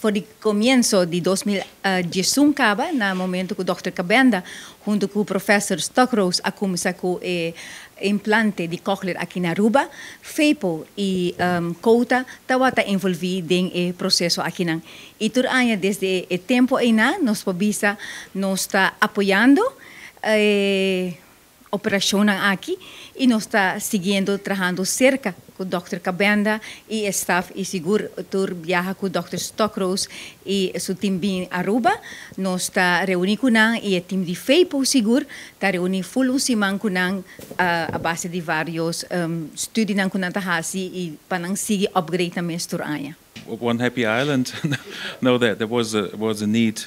For di comienso di 2011 caba, na momento cu Dr. Cabenda, hunto cu professor Stokroos, a cuminsa cu e implante di cochlear aki na Aruba, FEPO y COTA tawata envolvi den e proceso aki nan. Y tur aña desde e tempo ey nos por bisa nos ta apoyando e operacion aki y nos ta siguiendo trahando cerca cu Dr. Cabenda y staff y sigur tur biaha cu Dr. Stokroos y su team bin Aruba. Nos ta reuni cu nan y e team di FEPO sigur ta reuni full un siman cu nan a base di varios studienan cu nan ta hasi y pa nan sigui upgrade na mes tur aña. One Happy Island, no, there was a need,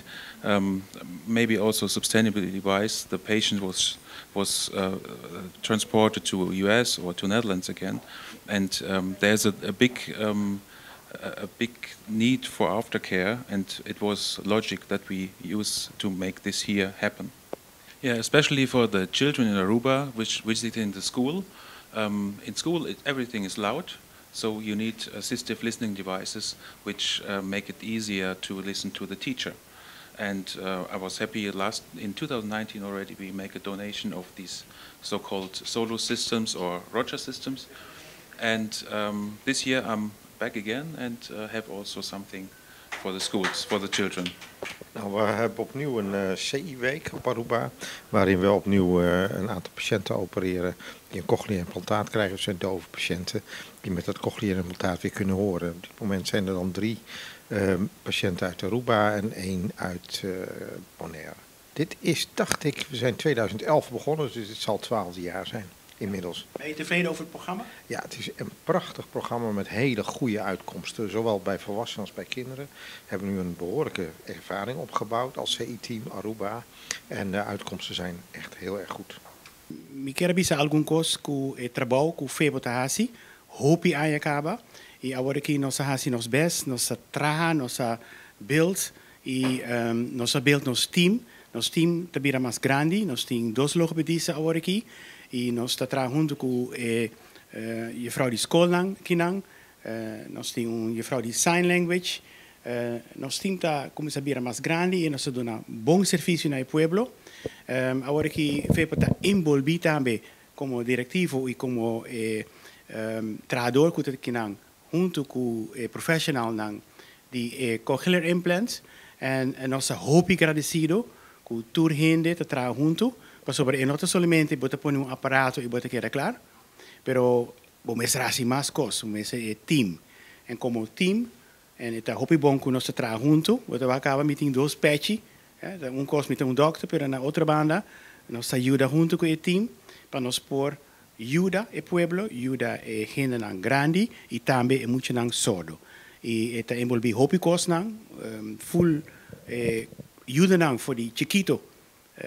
maybe also sustainability wise. The patient was transported to US or to Netherlands again, and there's a big need for aftercare, and it was logic that we use to make this here happen. Yeah, especially for the children in Aruba, which visit in the school. In school, everything is loud, so you need assistive listening devices which make it easier to listen to the teacher. And I was happy last in 2019 already we make a donation of these so-called solo systems or Roger systems. And this year I'm back again and have also something for the schools, for the children. Nou, we hebben opnieuw een CI-week op Aruba, waarin we opnieuw een aantal patiënten opereren die een cochleair implantaat krijgen. Dat zijn dove patiënten die met dat cochleair implantaat weer kunnen horen. Op dit moment zijn er dan 3 patiënten uit Aruba en 1 uit Bonaire. Dit is, dacht ik, we zijn 2011 begonnen, dus het zal het 12e jaar zijn inmiddels. Ben je tevreden over het programma? Ja, het is een prachtig programma met hele goede uitkomsten, zowel bij volwassenen als bij kinderen. We hebben nu een behoorlijke ervaring opgebouwd als CI-team Aruba en de uitkomsten zijn echt heel erg goed. Mi kier bisa algun cos cu e trabou cu FEPO ta hasi, hopi aña caba y awor cu nos a hasi nos best, nos a traha, nos a build y nos a build nos team, nos team ta bira mas grandi, nos tin dos logopedista awor aki y nos ta trahando hunto cu juffrouw di school akinan, nos tin un juffrouw di sign language, nos team ta cuminsa bira mas grandi y nos ta duna bon servicio na pueblo. Awor cu FEPO ta envolvi tambe como directivo y como trahador cu akinan hunto cu professional nan di cochlear implants en nos ta hopi agradecido cu tur hende ta traha hunto pasobra no ta solamente bo ta pone un aparato y bo ta keda cla, pero bo mester hasi mas cos, mester e team. En como team, en ta hopi bon cu nos ta traha hunto, bo ta caba mi tin dos pechi, un cos mi un dokter, pero na otro banda nos ta yuda hunto cu e team pa nos por yuda e pueblo, yuda e hendenan grandi y tambe e muchanan sordo. Y ta envolvi hopi cosnan, full yuda nan for di chikito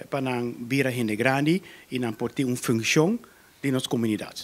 pa nan bira hende grandi y nan por tin un funcion den nos comunidad.